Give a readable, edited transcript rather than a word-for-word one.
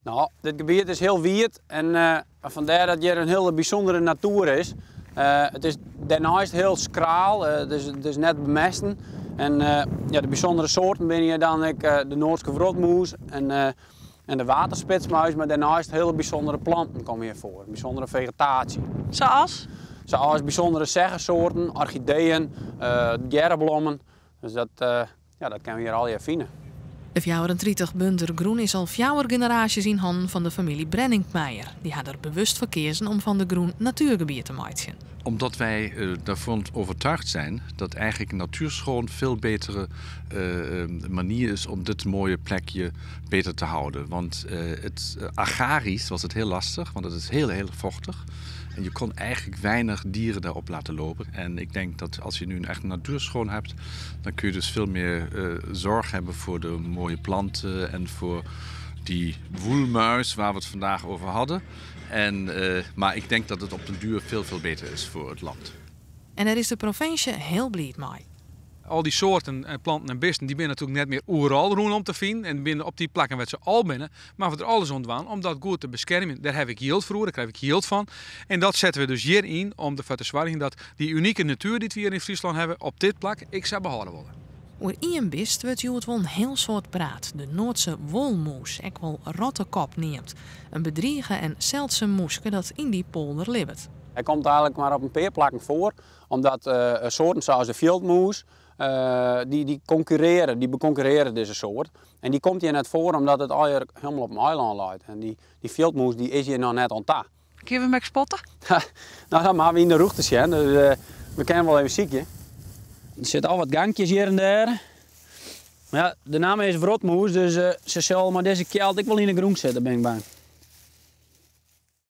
No, dit gebiet is hiel wiet en fandêr dat hjir in hiele bysûndere natoer is. It is dêrneist hiel skraal, it is net bemesten. En ja, de bysûndere soarten binne hjir dan ek de Noardske wrotmûs en en de waterspitsmuis, mar dêrneist hiele bysûndere planten komme hjir foar, bysûndere fegetaasje. Sa as? Sa as bysûndere seggesoarten, orchideeën, djerreblommen. Dus dat, ja, dat kinne we hjir allegear fine. De 34 bunder grûn is al fjouwer generaasjes yn hannen fan de famylje Brenninkmeijer. Dy ha der bewust foar keazen om fan de grûn natuergebiet te meitsjen. Omdat wij daarvan overtuigd zijn dat eigenlijk natuurschoon veel betere manier is om dit mooie plekje beter te houden. Want het agrarisch was het heel lastig, want het is heel, heel vochtig. En je kon eigenlijk weinig dieren daarop laten lopen. En ik denk dat als je nu een echt natuurschoon hebt, dan kun je dus veel meer zorg hebben voor de mooie planten en voor die woelmuis waar we het vandaag over hadden. En, maar ik denk dat het op den duur veel, veel beter is voor het land. En dêr is de provinsje hiel bliid mei. Al dy soarten en planten en bisten dy binne natuerlik net mear oeral rûnom te finen en binne op dy plakken wêr't se al binne, moatte we der alles oan dwaan om dat goed te beskermjen. Dêr haw ik jild foar oer, dêr krij ik jild fan. En dat sette we dus hjir yn om derfoar te soargjen dat dy unike natuer dy't we hjir yn Fryslân hawwe op dit plak ek sa behâlde wurde. Oer ien bist wurdt hjoed wol in hiel soad praat, de Noardse wolmûs, ek wol rottekop neamd. In bedrige en seldsum mûske dat yn dy polder libbet. Hy komt eigenlik mar op in pear plakken foar, omdat soarten sa as de fjildmûs, dy, dy konkurrearje, dy bekonkurrearje dizze soart. En dy komt hjir net foar omdat it allegear hielendal op in eilân leit. En dy, dy fjildmûs dy is hjir noch net oan ta. Kinne we him ek spotte? No, dat moatte we yn de rûchte sjen, dus we kinne wol even sykje. Der sitte al wat gankjes hjir en dêr. Mar ja, de namme is wrotmûs, dus se sil mei dizze kjeld ek wol yn de grûn sitte, bin ik bang.